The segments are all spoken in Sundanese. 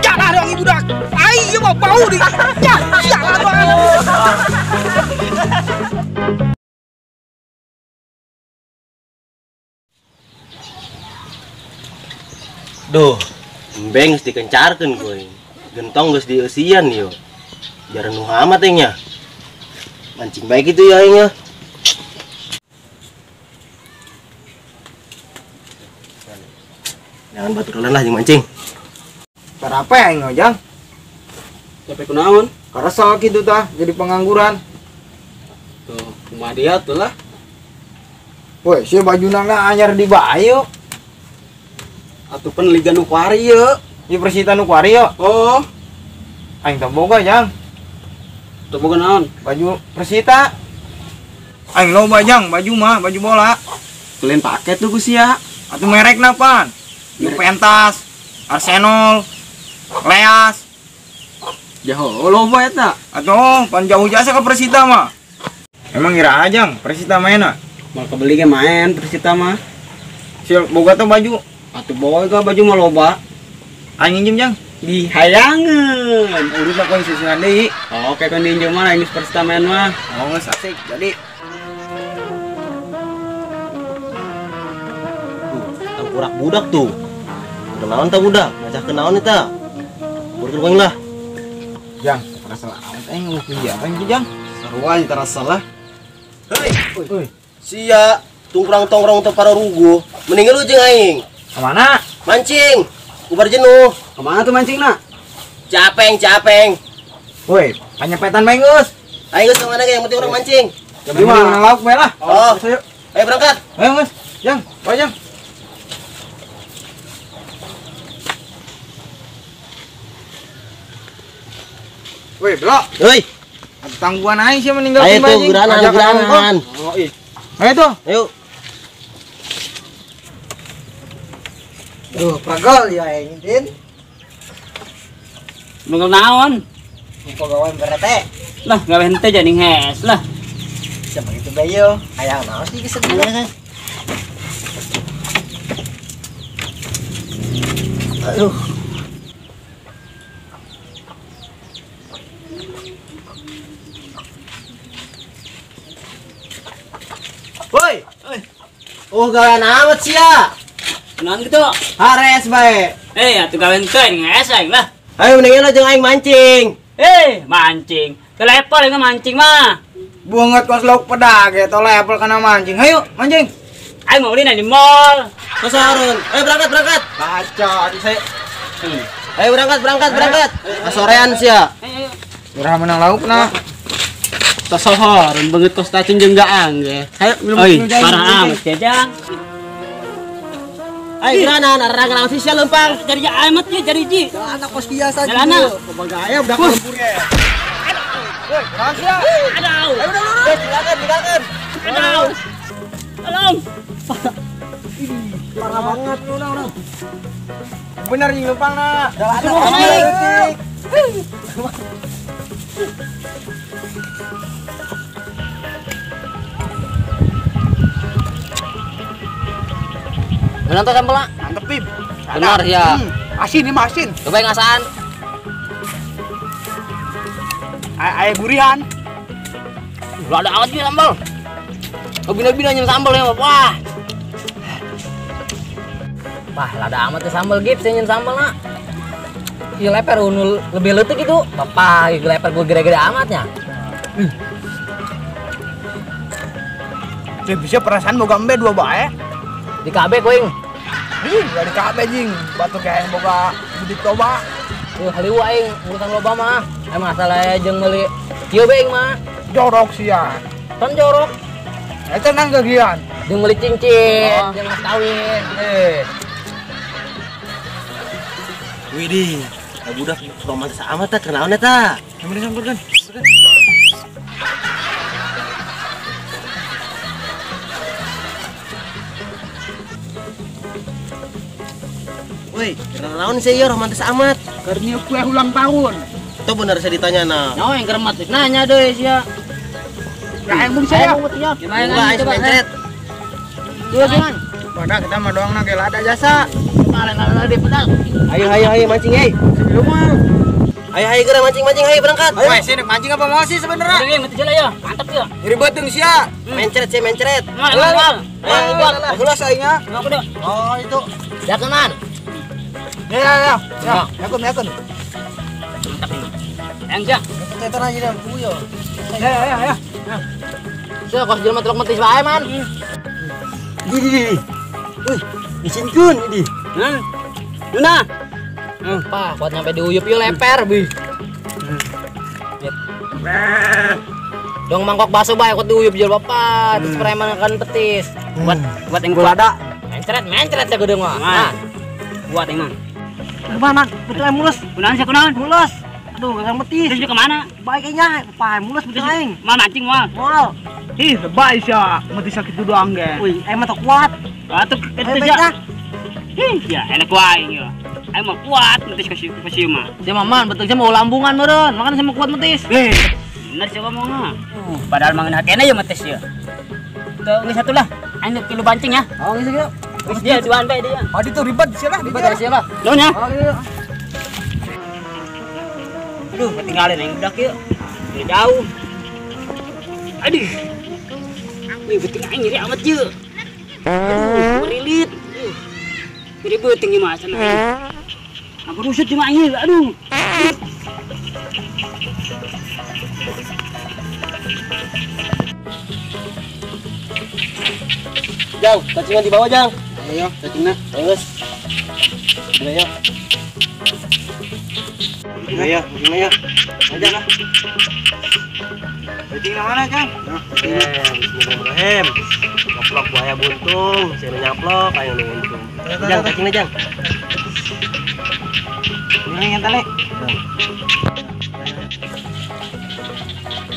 Jangan dong ibu dak. Ayo mau bau di. Jangan dong. Duh, embeng geus dikencarkeun kuy. Gentong geus dieusian yo. Jaran nu amat nya. Mancing baik itu ya aing nya. Jangan baturan lah jeung mancing. Cara apa aing ngojang? Capek kunaon? Karesel kitu tah jadi pengangguran. Tuh, kumaha dia tuh lah. Woi, si bajuna anyar di bae. Atuh pen liga nu kuari ye. Di Persita nu kuari ye. Oh. Aing teu boga, Jang. Teu boga naon? Baju Persita. Aing loba, Jang, baju mah, baju bola. Kalian pake tuh ku sia. Atuh merekna pan. Juventus, Arsenal, Leas. Jauh loba eta. Atuh pan jauh jasa ke Persita mah. Emang ira Jang, Persita main ah? Mal kebeli ge main Persita mah. Sia boga tuh baju. Atuh boga baju mah loba. Aing nginjem, Jang. Di hayangeun. Urus lah koin sisihan deui. Oke, koin diinjem mah aing geus Persita main mah. Oh, geus asik. Jadi tuh, tangkurak budak tuh. Kenaon tah budak? Ngacah kenaon eta? Burkeun koin lah. Jang, terasa amat aing ngeukeun apa ieu, Jang? Sarua terasa lah. Hei. Oi. Sia tungkrang tongkrong teu pararuguh. Mending lu jeung aing. Kemana? Mancing. Ubar jenuh. Kemana tuh mancing nak? Capeng, capeng. Woi, panyepetan bae geus. Ayo geus kemana ge yang penting orang mancing. Yang penting menang lauk bae lah. Oh, ayo. Ayo berangkat. Ayo geus. Jang, bae Jang. Woi, Bro. Woi. Tangguhan aing sih meninggal Ayo tuh, geranan, geranan. Oh, ih. Ayo tuh. Ayo. Duh, pragol ya aing Din. Mengal naon? Pegawai berete. Lah, gawe henteu jadi hes lah. Siapa itu bayo? Hayang naon sih kesedihan kan? Aduh. Woi. Oh, gawean amat sia. Naon gitu? Hares bae. Eh, atuh gawe henteu nges aing lah. Ayo mendingan lo jeung aing mancing. Eh, mancing. Ke level aing mancing mah. Bunget kos lauk pedag ge to level kana mancing. Ayo, mancing. Aing mau beli di mall. Kasareun. Ayo berangkat, berangkat. Baca di saya. Ayo berangkat, berangkat, berangkat. Kasorean sia. Urang menang lauk nah. Tosohoreun beungeut kos tacing jeung gaang ge. Ayo minum. Oi, parah amat jajang. Ayo geranan, arang langsung sia lempang. Jadi amat ya jadi ji. Anak kos biasa ji. Kebagaya udah lembur ge. Woi, naon sia? Aduh. Ayo udah, udah. Tinggalkan, tinggalkan. Aduh. Tolong. Parah banget lu udah. Bener jeung lempang na. Jalan. Benar tuh sambelnya? Mantep, Bib. Benar ya. Asin ini mah asin. Coba yang ngasaan. Air gurihan. Udah ada amat nih sambal. Oh bina-bina nyem sambal ya, wah. Wah, lada amat tuh sambal Gips, nyem sambal nak. Iya leper unul lebih letik itu. Bapak, leper gue gede-gede amatnya. Ya bisa perasaan boga embe dua bae. Di KB koing. Ih, di KB jing. Batu kayak boga duit loba. Haliu aing urusan loba mah. Emang masalah jeung meuli kieu bae mah. Jorok sia. Ton jorok. Eta nang gagian. Jeung meuli cincin, jeung mas kawin. Eh. Widih, budak romantis amat tah kenaon eta? Samperin samperin. Woi, kenaon sih ya romantis amat? Karena kue ulang tahun. Itu bener saya ditanya nah. Nyawa yang keremat nanya deh sia. Ya yang bung saya. Gimana coba mencret. Dua gimana? Pada kita mah doang ge lada jasa. Lada di pedal. Ayo ayo ayo mancing euy. Sebelum mah. Ayo ayo geura mancing mancing ayo berangkat. Weh, sini mancing apa mau sih sebenarnya? Ini mati jalan ya. Mantap ya. Nyeri beuteung sia. Mencret sih mencret. Mal. Bagus aingnya. Oh, itu. Ya teman. Ya ya ya. Ya, yakun yakun. Mantap ini. Yang ja. Teter aja dah kuyo. Ya ya ya. Sia kos jelema telok metis wae man. Di di di. Wih, disinkeun di. Hah. Yuna. Pak, kuat nyampe diuyup yuk leper, bi. Dong mangkok bakso bae kuat diuyup jual bapak, terus preman kan petis. Buat buat yang lada. Mencret, mencret ya gede mah. Nah. Buat emang. Kemana? Betul mulus. Kunaon sih kunaon? Mulus. Aduh, gak metis. Terus kemana? Baiknya, pak mulus betul aing. Mal mancing mal. Mal. Ih, lebay sia, metis sakit doang ge. Wih, aing mah kuat. Atuh itu sia. Ih, ya enak wae ya. Aing mah kuat metis ka sieu mah. Sia mah betul sia mau lambungan meureun, makanya sia mah kuat metis. Eh, bener sia ngomongna. Padahal mah ngeunah keneh ya metis ya. Tuh geus satu lah. Aing kilo bancing ya. Oh, geus kieu. Geus dia duaan bae dia. Oh, itu ribet sia lah, ribet sia lah. Nuhun ya. Oh, iya. Aduh, ketinggalan aing budak ieu. Jauh. Aduh. Wih, beuting aing nyeri amat ieu. Aduh, merilit. Nyeri beuting ieu mah cenah aing. Aku rusut cuma aing, aduh. Jang, cacingan di bawah, Jang. Ayo, cacingna. Ayo, guys. Ayo. Ayo, ayo. Aja lah. Cacing mana, Jang? Bismillahirrahmanirrahim. Nyaplok buaya buntung, saya nyaplok, ayo untung. Jang, cacingna, Jang. Ini yang tali.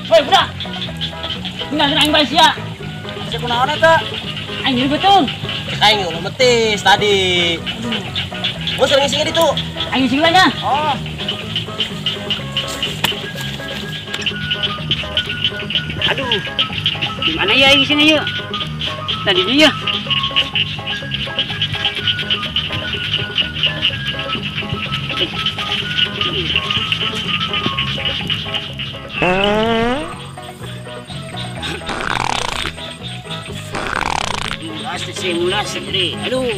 Woi, budak. Tinggal aing bae sia. Sia kunaon eta? Aing nyeri beuteung. Cek aing ulah metis tadi. Gua sering ngisi ditu. Aing ngisi lah nya. Oh. Aduh. Gimana ya aing ngisinya yuk? Tadi dia. Mulas sendiri. Aduh.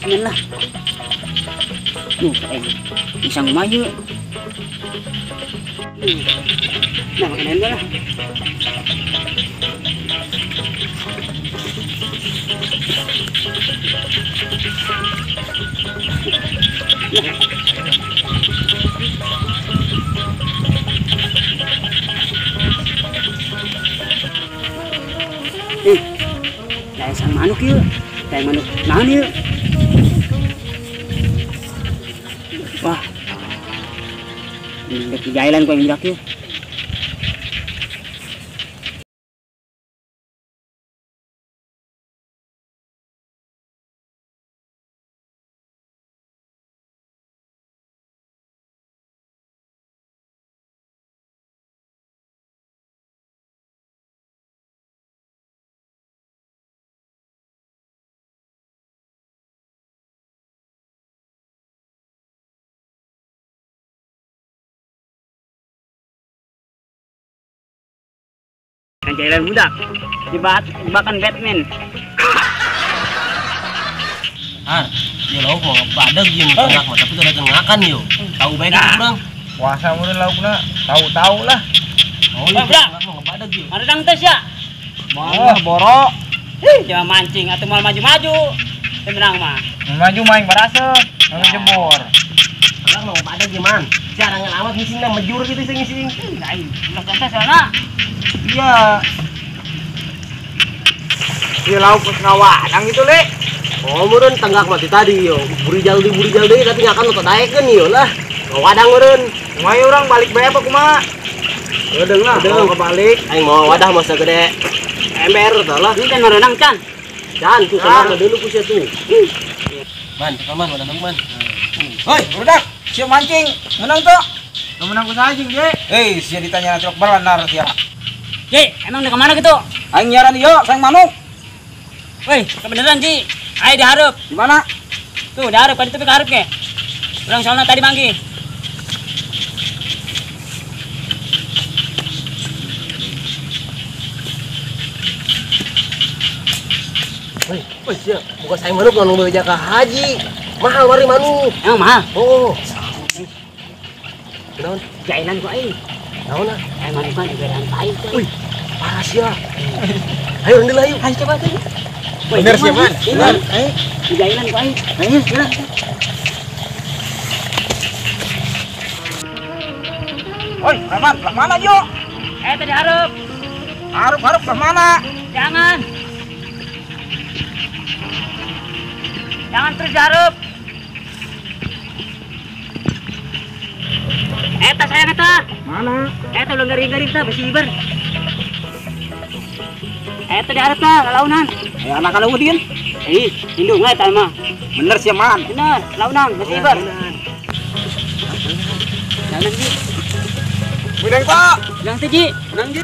Bismillah. Duh, bisa maju. Nah, makanan lah. Lain sang manuk yuk, lain manuk naon yuk. Wah, ini jailan kau yang budak yuk. Jailan budak jebakan Batman. Har, ya lauk mau ngepadeg ieu nu tengah mah tapi udah ngakan yo. Tahu bae kan urang. Puasa meureun laukna, tahu-tahu lah. Oh, iya budak mau ngepadeg ieu. Maredang teh sia. Wah, boro. Hih, jangan mancing atuh moal maju-maju. Teu menang mah. Maju main barase, ngejebur. Urang mau ngepadeg ieu man. Jarang amat ngisingna mejur gitu sih ngising. Lain, ulah kontes soalna. Iya. Iya lauk ngawadang gitu, Le. Oh, meureun tenggak mati tadi yo. Burijal deui tapi ngakan nu daekeun yo lah. Ngawadang meureun. Kumaha urang balik bae apa kumaha? Udah lah, mau kebalik. Aing mau wadah masa gede ember tah lah. Ini kan merenang can. Can tuh sama dulu ku sia tuh. Man, cekal man, wadah man. Hoi, budak, siap mancing. Menang tuh. Nu menang ku saha jeung, Je? Eh, sia ditanya celok balanar sia. Je, emang udah kemana gitu? Aing nyiaran ieu, saing manuk. Woi, kebeneran, Ji. Ayo diharap. Di mana? Tuh, diharap, tadi tapi keharap ke. Urang soalnya tadi manggih. Woi, woi sia, bukan saing manuk nu beja ka haji. Mahal mari manuk. Emang mahal? Oh. Naon? Jainan ku aing. Naon ah? Aing manuk kan diberean ka aing. Wih, parah sia. Ayo rendah ayo. Ayo coba tuh. Bener sih, Man. Bener. Ayo. Jainan ku aing. Ayo, jalan. Oi, Rahman, belah mana yo? Eh, tadi harap. Harap-harap belah mana? Jangan. Jangan terus diharap. Eta sayang eta. Mana? Eta belum garing-garing ta, besi iber. Eta diharap ta, launan. Eh, anak kalau udin. Ih, indung eta mah. Bener sih, Man. Bener, launan, besi iber. Launan, Ji. Menang, Pak. Menang teh, Ji. Menang, Ji.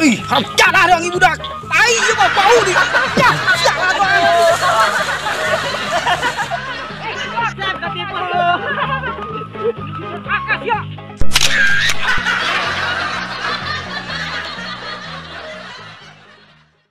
Ih, haram jadah dong ibu dak. Tai ieu mah bau di. Ya, sialan.